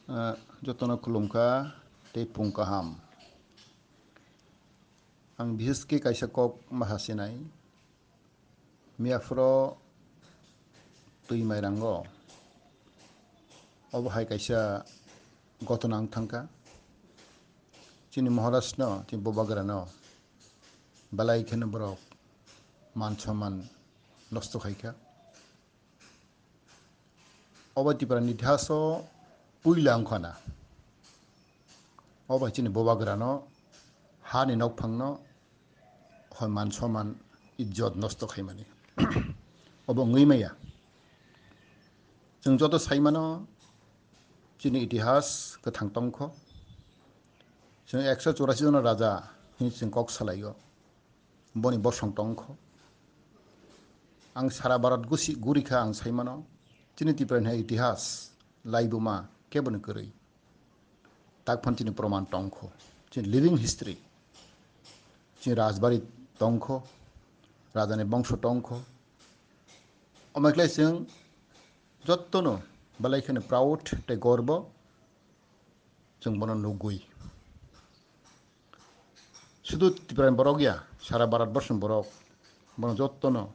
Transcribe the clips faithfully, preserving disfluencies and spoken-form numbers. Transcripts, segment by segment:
Ah, jotono khulumkha tei phung kaham. Ang bises khe kaisa kok ma sa sinai. Miya phuru twi mairango obo hai kaisa gotona wng thangkha. Chini Maharaj no, chini Bubagra no belai kheno borok man somman nosto khaikha. Obo Tipra ni itihas o puila wngkha na. Obo chini Bubagra no, ha ni nokphang no, hoi man somman, ijjot nosto khaimani. Obo wngwi maya. Chwng joto sai mano, chini itihas kwthang tongkho. Chwng ekso churasi jona raja hwnwi chwng kok salaio. Boni bosong tongkho. Ang sara Bharat gusi gurikha ang sai mano. Chini Tipra ni itihas, laibuma kebo ni kwrwi. Tak phan chini proman tongkho, chini living history, chini rajbari tongkho, rajani bongso tongkho. Omo khlai chwng jotono belai kheno proud tei gorbo chwng bono nugwi. Sudu Tripura ni borok ya, sara Bharat borso ni borok, bono jotono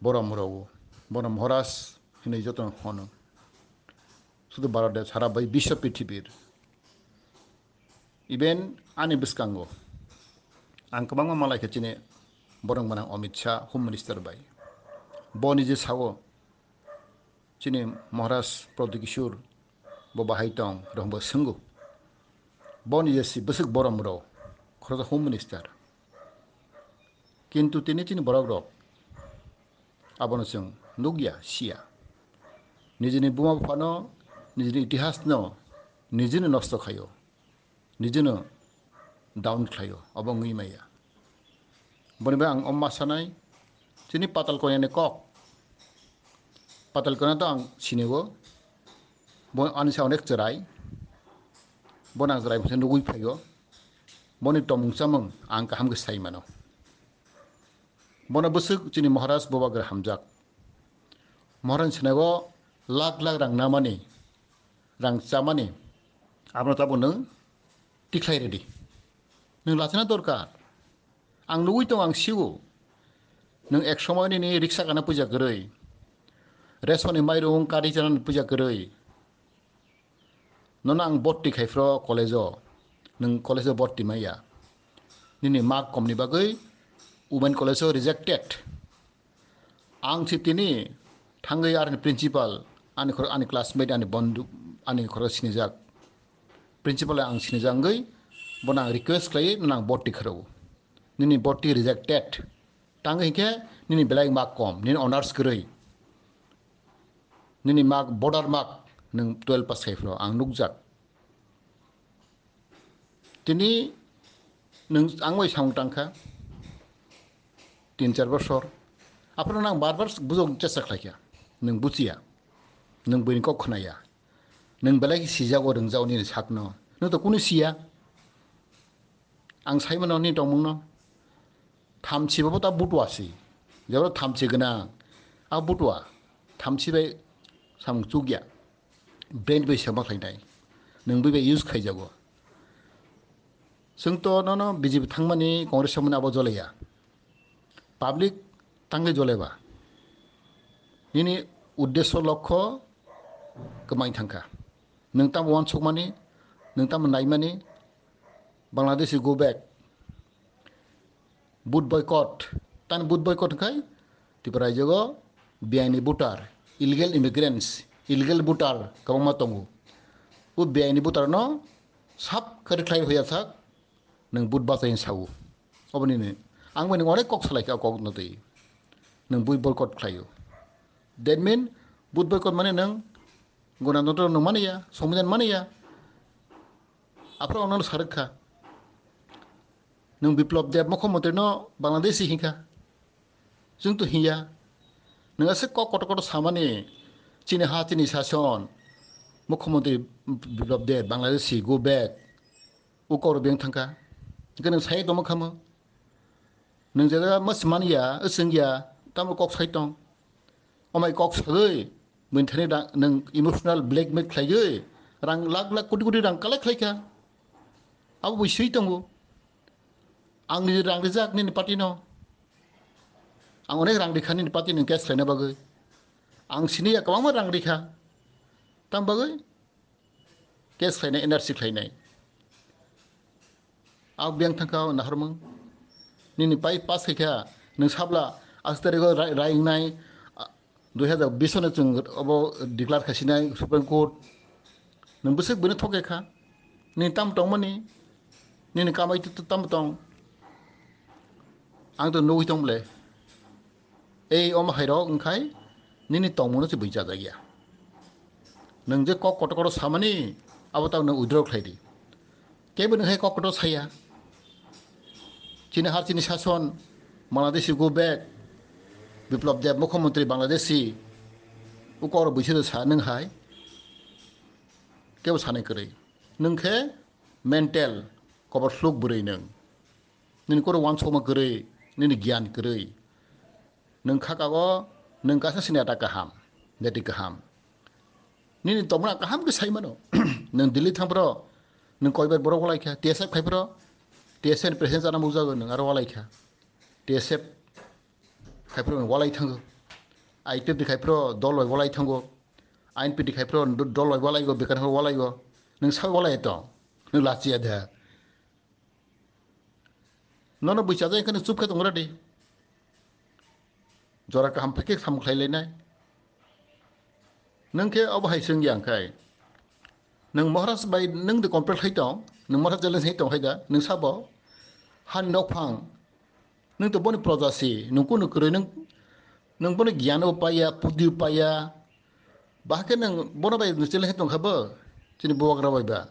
borom rwo, bono Maharaj hinwi jotono hono. Sudu Bharat de sara bai biswa prithibir. Even ani bwskango ang kwbangma malai khe chini borok gwnang Amit Shah, Home Minister bai. Bo nije sao chini Maharaj Pradyot Kishore bo bahai tong, rohorba swngo. Boni je si bwswk borom rw, khoroksa Home Minister. Kintu tini chini borok rok abono chwng nukya, siya. Nijini buma buphano, nijini itihasno nijini nosto khaio, nijino down khlaio, obo wngwi maya. Boni bai ang omma sanai, chini Patal Konya ni kok. Patal Konya to ang sinigo, bo ani sa onek chwrai, bono ang chwrai masa nugwi phaio, boni tomung chamung ang kaham khe sai mano. Bono bwswk chini Maharaj Bubagra hamjak. Maharaj ni sanago lakh lakh rang namani, rang chamani, abono tabuk nwng tikhlai rwdi. Nwng lachina dorkar. Ang nugwi tongo, ang sio. Nwng ek somoy nini riksa gana puja kwrwi, ration ni mairung kari chana puja kwrwi. Nono ang borti khai phro college o, nwng college o borti maya. Nini mark kom ni bagwi women college o rejected. Ang si tini thangwi arni principal, ani khor-, ani classmate, ani bondhu, ani khorok sinijak. Principal ang sinijak wngwi bono ang request khlaiwi nono ang borti kharao. Nini borti rejected. Tangwi hinkhe nini belai mark kom, nini honors kwrwi. Nini mark, border mark, nwng twelve pass khai phro ang nukjak. Tini nwng ang bai samung tangkha tin char bosor. Aphano nang bar bar bujok chesta khlaikha. Nwng buchiya. Nwng buini kok khnaya. Nwng belai khe sijago, rwngjago nini sakno. Nwng to kunu siya. Ang saimano nini tongmungno. Thamchi bo ta butwa si. Jebro thamchi gwnang. A butwa. Thamchi bai samung chukya. Brain bai sema khlainai. Nwng bai bai use khaijago. Chwng to nono B J P thangmani, Congress thangmani abo jolaiya. Public tangwi jolaiba. Nini uddesho lokho kwmai thangkha. Nwng tamo uansukmani, nwng tamo naimani, Bangladeshi go back. Vote boycott. Tani vote boycott hwnkhe Tripura rajyogo biaini voter, illegal immigrants, illegal voter kwbangma tongo. O biaini voter no sab kari khlai hoya sak, nwng vote bachai sao. Oboni ni ang bai nwng onek kok salai kha, o kok no twi nwng vote boycott khlaio. That mean vote boycott mane nwng Gonatantro nwng mani ya, Songbidan mani ya. Aphuru ang nono sarwk kha. Nwng Biplab Deb mukhyamantri no Bangladeshi hinkha. Chwng to hinya. Nwng aswk kok kotor kotor samani, chini ha, chini sason, mukhyamantri Biplab Deb, Bangladeshi, go back. O kok rok beng thangkha. Hwnkhe nwng sai tongma kha mo. Nwng je jaga mas man ya, swng ya, tamo kok sai tong. Omai kok sagwi, buini thani da-, nwng emotional blackmail khlaiwi, Rang lakh lakh koti koti rang collect khlaikha. Abo bo swi tongo. Ang ni rang rijak nini party no. Ang onek rang rikha nini party ni case khlaina bagwi. Ang sini ya kwbangma rang rikha. Tam bagwi case khlainai, N R C khlainai. Ang biyang thangkha o naharmung. Nini pai pass khaikha, nwng sabla aste tarikh o rai, rai wngnai, a, dui hazar bish no chwng obo declare khaisinai Supreme Court. Nwng bwswk bwino thok kha. Nini tam tongmani, nini kamai tu, tu tam tong. Ang to nugwi tong ble. Ei omo hai rok wngkhai nini tongmungno se bui chajak ya. Nwng je kok kotor kotor samani abo tak nwng withdraw khlai di. Kebo nwng hai kok kotor saya. Chini har chini sason, Bangladeshi go back, Biplab Deb mukhyamantri Bangladeshi, u kok rok buisi sa nwng hai. Kebo sanai kwrwi. Nwng khe mental, kobor sluk bwrwi nwng. Nini koro wansokma kwrwi, nini giyan kwrwi. Nwng kha kago, nwng kaisa sinata kaham, neti kaham. Nini tomra kaham khe sai mano. Nwng Delhi thang phro, nwng koibar borok walai kha, T S F khai phro, T S F ni president chana mukjago, nwng aro walai kha. T S F khai phro nwng walai thango. I P F T khai phro dol bai walai thango. I N P T khai phro do-, dol bai walai go, bekar phro walai go. Nwng sai walai tong, nwng lachiya de. Nono bui chajak khe nwng chup khe tong radi. Jora kaham phai khe sam khlai lainai. Nwng khe obo hai swng yang khai. Nwng Maharaj bai nwng de compare khai tong, nwng Maharaj challenge hai tong hai da, nwng sabo. Han nok phang. Nwng to boni proja si, nwng kunu kwrwi nwng, nwng boni giyan o paya, pudi o paya. Bahai khe nwng bono bai challenge hai tong kha bo, chini bubagra bai ba.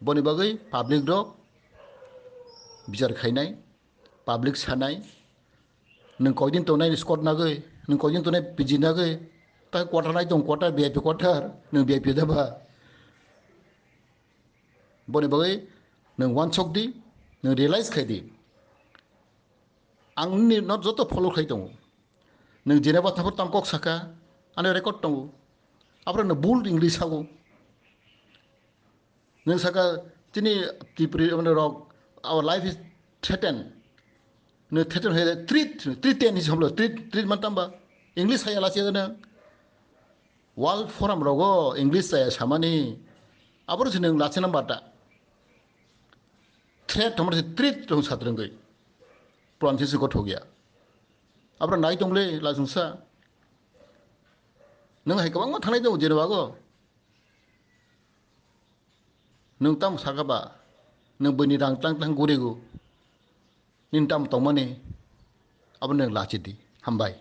Boni bagwi public rok bichar khainai, public sanai, nwng koidin tongnai ni Scott nagwi, nwng koidin tongnai P G nagwi, tai quarter nai tong, quarter V I P quarter, nwng V I P da ba? Boni bagwi nwng wansok di, nwng realize khai di. Ang nini no joto follow khai tongo. Nwng Geneva thangphuru tam kok saka, ani record tongo. Aphuru nwng bul English sago. Nwng saka chini Tripuri mane rok, our life is threatened. Nwng threaten hoye treat, treat ten is hamlo, treat, treat man tamba. English saya lachi nwng. World Forum rogo English saya samani. Aboro se nwng lachi namba ta. Threat hamro se treat rong satrwngwi. Pronunciation se gothok ya. Abro nai tongle lasungsa. Nwng hai kwbangma thangnai tongo Geneva go. Nwng tamo saka ba? Nwng buini rang tlang tlang gurigo. Nini tamo tongmani? Abo nwng lachi di. Hambai.